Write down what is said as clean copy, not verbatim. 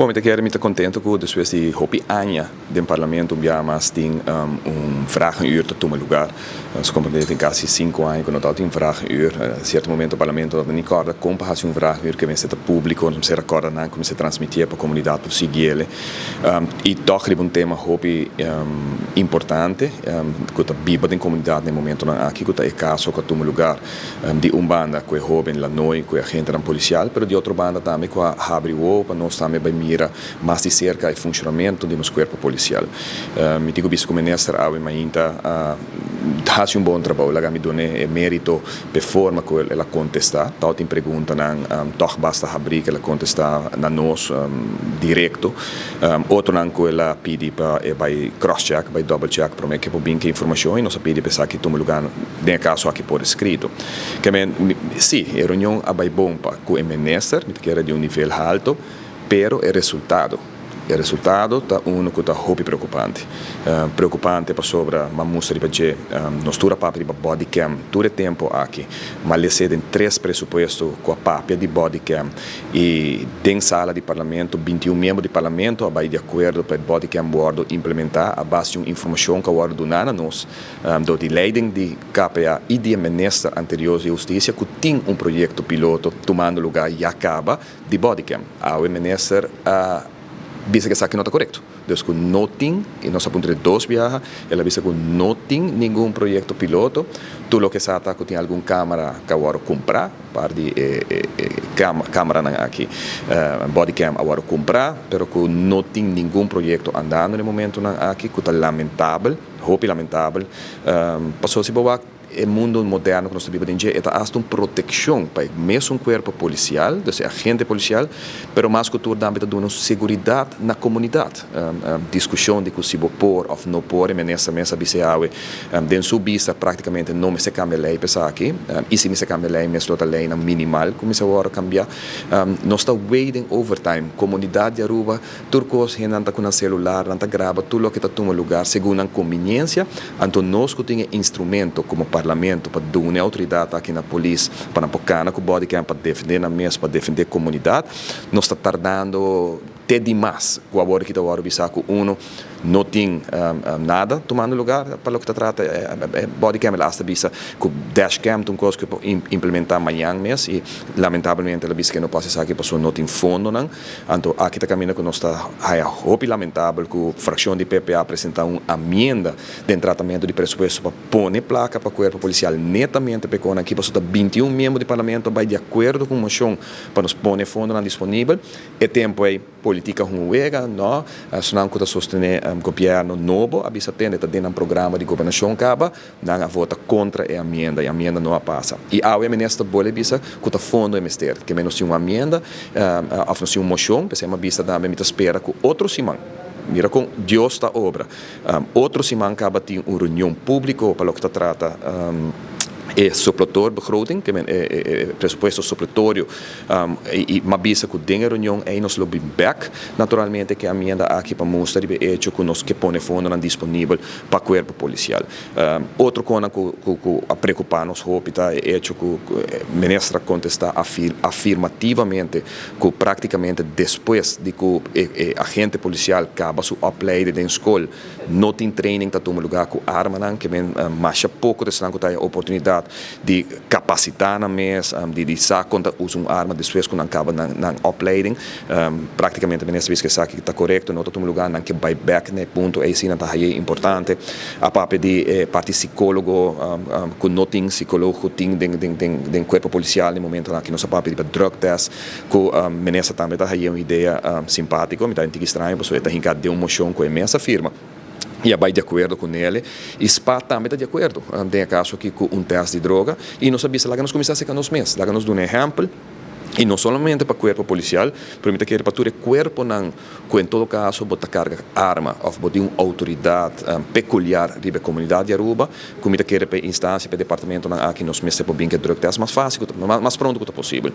Bon, mi ta kere mi ta contento cu despues di hopi aña den Parlamento un biaha mas tin un vragenuur ta tuma lugar. Nos comprende tin casi 5 aña cu no tabatin vragenuur. Cierto momento Parlamento no ta ni corda con pa haci un vragenuur, cu mester ta publico, nos mester recorda nan cu mester transmiti pa comunidad por siguiele. Y toch riba un tema hopi importante cu ta biba den comunidad na e momentonan aki, cu ta e caso cu a tuma lugar di un banda cu e hoben Lanoy cu e agentenan policial, pero di otro banda tambe cu a habri wowo pa nos tambe bay mira mas di cerca e funcionamento di nos cuerpo policial. Mi tin cu bisa cu minister awe mainta a haci un bon trabou. Laga mi duna e merito p'e forma cu el a contesta. Tabatin preguntanan toch basta habri cu el a contesta na nos directo. Otronan cu el a pidi pa e bay cross-check, bay double-check prome cu e por bin cu e informacion, y nos a pidi pa esaki tuma lugar den e caso aki por escrito. Ke men, si, e reunion a bay bon pa cu e minister, mi ta kere di un nivel halto, pero e resultado ta uno cu ta hopi preocupante. Preocupante pasobra m'a mustra riba dje, nos tur a papia riba bodycam tur e tempo aki. M'a lesa den tres presupuesto cu a papia di bodycam y den sala di Parlamento 21 miembro di Parlamento a bay di acuerdo pa bodycam wordo implementa a base di un informacion cu a wordo duna na nos door di leiding di KPA y di minister anterior di Husticia cu tin un proyecto piloto tumando lugar ya caba di bodycam. Awe minister a bisa cu esaki no ta corecto. Dus cu no tin, y nos a puntra dos biaha, el a bisa cu no tin ningun proyecto piloto, tur loke sa ta cu tin algun camera cu a wordo cumpra, par di cameranan aki, bodycam a wordo cumpra, pero cu no tin ningun proyecto andando na e momentonan aki, cu ta lamentabel, hopi lamentabel, paso si bo wak e mundo moderno cu nos ta biba den, ta hasta un proteccion pa mesun cuerpo policial, dus agente policial, pero mas cu tur tambe ta duna seguridad na comunidad. Discusion di cu si bo por of no por, e minister mes a bisa awe, den su bista practicamente no mester cambia ley pa esaki, y si mester cambia ley, mes lo ta ley na minimal cu mester awor cambia. Nos ta waiting overtime, comunidad di Aruba, tur cos nan ta cu nan celular, nan ta graba tur loke ta tuma lugar segun nan conveniencia. Anto nos cu tin instrumento como Parlamento pa duna autoridad aki na polis, pa nan por cana cu bodycam, pa defende nan mes, pa defende comunidad, nos ta tardando te dimas, cu awor cu ta awor bisa cu uno no tin nada tumando lugar pa loke ta trata bodycam. El hasta bisa cu dashcam ta un cos cu por implementa mañan mes y lamentablemente el a bisa cu no por esaki paso no tin fondonan. Anto aki ta caminda cu nos ta haya hopi lamentabel cu fraccion di PPA presenta un enmienda den tratamento di presupuesto pa pone placa pa cuerpo policial netamente pa cos aki, paso ta 21 miembro di Parlamento bay di acuerdo cu mocion pa nos pone fondonan disponibel. E tempo ey politica un wega, no? Esnan cu ta sostene gobierno nobo a bisa tende ta den un programa di gobernacion caba, nan a vota contra e enmienda, e enmienda no a pasa. Y awe minister bolbe bisa cu ta fondo e mester, ke men nos tin un enmienda, of nos tin un mocion, pesey m'a bisa tambe mi ta spera cu otro siman, mira con Dios ta obra. Otro siman caba tin un reunion publico pa loke ta trata e suppletorbegroting, ke men e presupuesto supletorio, y m'a bisa cu den e reunion ey nos lo bin back, naturalmente, cu e enmienda aki pa mustra riba hecho cu nos ke pone fondonan disponibel pa cuerpo policial. Otro cos cu a preocupa nos hopi ta e hecho cu minister a contesta afirmativamente cu practicamente despues di cu e agente policial caba su opleiding den school, no tin training ta tuma lugar cu armanan, ke men masha poco ta esnan cu ta e oportunidad di capacita nan mes, di sa con ta usa un arma despues cu nan caba nan opleiding. Practicamente minister a bisa cu esaki ta corecto, no ta tuma lugar, nan ke bay back na e punto ey, si nan ta haye importante. A papia di parti psicologo, cu no tin psicologo tin den cuerpo policial na momento aki. Nos a papia di drug test, cu minister tambe ta haye un idea simpatico, mi ta un tiki straño, pasobra e ta hinca den un mocion cu e mes a firma y a bay di acuerdo cu ne, y SPA tambe ta di acuerdo, den caso aki cu un test di droga, y nos a bisa laga nos cuminsa cu nos mes, laga nos duna un ehempel, y no solamente pa cuerpo policial, pero mi ta kere pa tur cuerponan cu en todo caso bo ta carga arma of bo tin un autoridad peculiar riba comunidad di Aruba, cu mi ta kere pa instancia, pa departamentonan aki nos mester por bin cu drug test mas facil, mas pronto cu posibel.